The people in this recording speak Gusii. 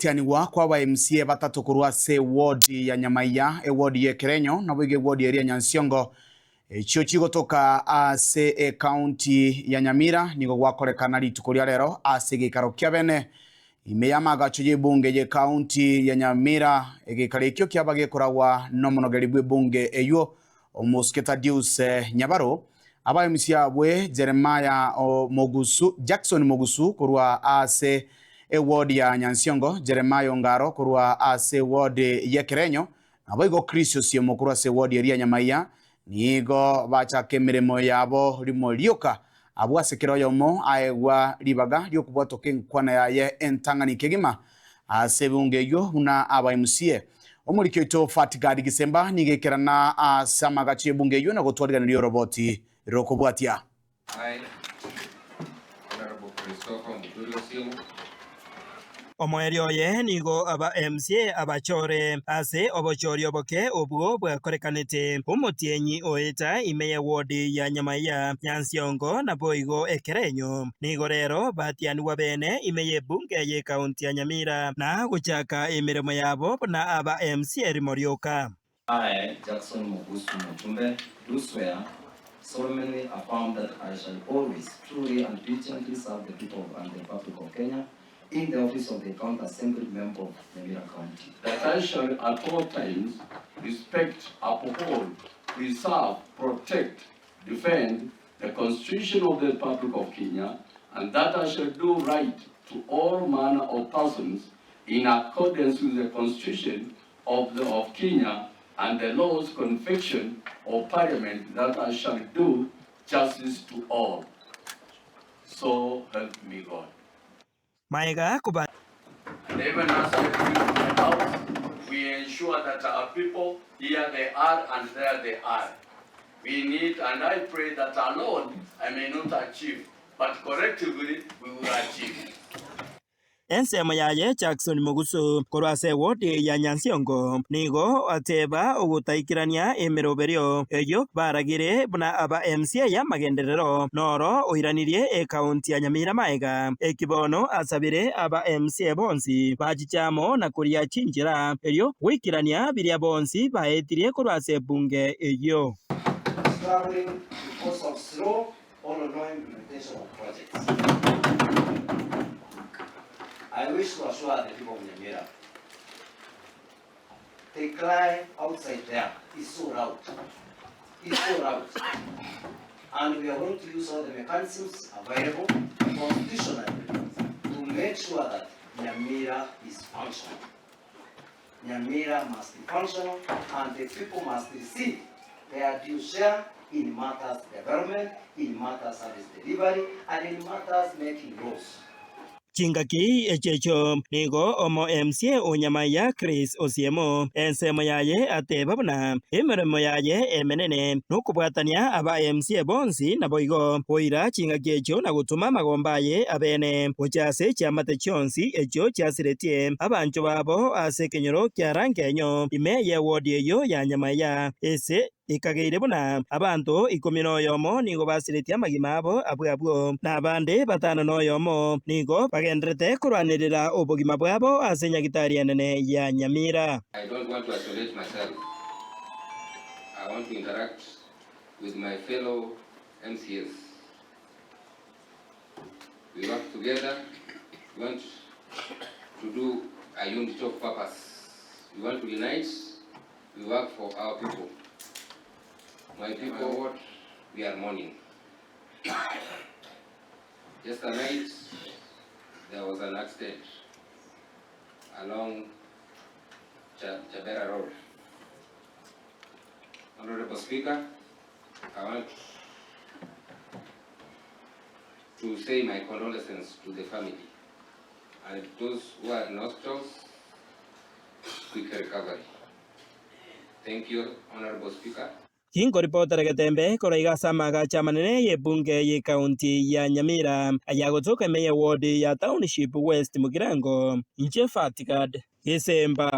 Ogotianigwa kwa aba MCA batato korwa ase eward ya Nyamaiya, eward y'Ekerenyo, naboigo eward eria ya Nyansiongo, echio chigotoka ase ecounty ya Nyamira nigo gwakorekana rituko ria rero ase egeikaro kia bene ime y'amagacho y'ebunge y'ecounty ya Nyamira. Egeikaro ekio kiaba gekoragwa nomonogeri bw'ebunge eywo Omosike Thaddeus Nyabaro, abaemisia abwe Jeremiah Mogusu, Jackson Mogusu korwa ase eward ya Nyansiongo, Jeremiah Ongaro korwa ase eward y'Ekerenyo, naboigo Chris Osiemo korwa ase eward eria ya Nyamaiya, nigo bachaka emeremo yabo rimo rioka. Abwo ase kera oyomo aegwa ribaga ri'okobwatoka enkwana yaye entang'ani kegima ase ebungo eyio buna abaemusie. Omoriki oito Fatgard Gisemba nigo ekerana ase amagacho y'ebungo eyio na gotwariganeria oroboti rokobwatia. I, Honourable Christopher Muturi Osiemo. Omoerio oye nigo aba MCA abachore ase obochori oboke obwo bwakorekanete omotienyi oeta ime ye ward ya Nyamaiya, Nyansiongo naboigo Ekerenyo. Nigo rero batianigwa bene ime y'ebunge y'ecounty ya Nyamira na gochaka emeremo yabo buna aba MCA rimo rioka. I, Jackson Mugusu Muchumbe, do swear, solemnly affirm that I shall always, truly and diligently serve the people of and the Republic of Kenya in the office of the County Assembly Member of Nyamira County. That I shall at all times respect, uphold, preserve, protect, defend the Constitution of the Republic of Kenya, and that I shall do right to all manner of persons in accordance with the Constitution of the of Kenya and the laws conviction of parliament that I shall do justice to all. So help me God. Maega koba. And even as I build my house, we ensure that our people, here they are and there they are. We need, and I pray that alone I may not achieve, but collectively we will achieve. Ensemo yaye Jackson Mogusu korwa ase eward ya Nyansiongo nigo ateba ogotaikerania emeroberio eyio baragire buna aba MCA y'amagenderero noro oiranirie ecounty ya Nyamira maega. Eki bono asabire aba MCA bonsi bachiche amo na koria chinchera erio goikerania biria bonsi baetirie korwa ase ebunge eyio. Struggling because of slow or no implementation of projects. I wish to assure the people of Nyamira, the cry outside there is so loud, is so loud. And we are going to use all the mechanisms available constitutionally to make sure that Nyamira is functional. Nyamira must be functional and the people must receive their due share in matters development, in matters service delivery and in matters making laws. Chingaki echio echio nigo omo MCA o Nyamaiya Chris Osiemo ensemo yaye ateba buna emeremo yaye emenene nokobwatania aba MCA bonsi naboigo koira chingaki echio na gotoma amagomba aye abene gocha ase chiamate chionsi echio chiasiretie abanchwa babo ase ekenyoro kia Rangenyo ime y'ewodi eyio ya Nyamaiya ase ekageire buna abanto ikomi noyomo nigo basiretie amagima abo abwo abwo, na abande batano noyomo nigo bagendererete korwanerera obogima bwabo ase nyagitari enene ya Nyamira. I don't want to isolate myself, I want to interact with my fellow MCAs. We work together, we want to do a unity of purpose. We want to unite, we work for our people. My people, what we are mourning. Yesterday night, there was an accident along Chabera Road. Honorable Speaker, I want to say my condolences to the family and those who are in hospitals, quick recovery. Thank you, Honorable Speaker. Tinkoripotera getembe korwa iga ase amaagacho amanene y'ebunge y'ecounty ya Nyamira ayagotoka ime y'eward ya Township West Mugirango, inche Fatgard Gesemba.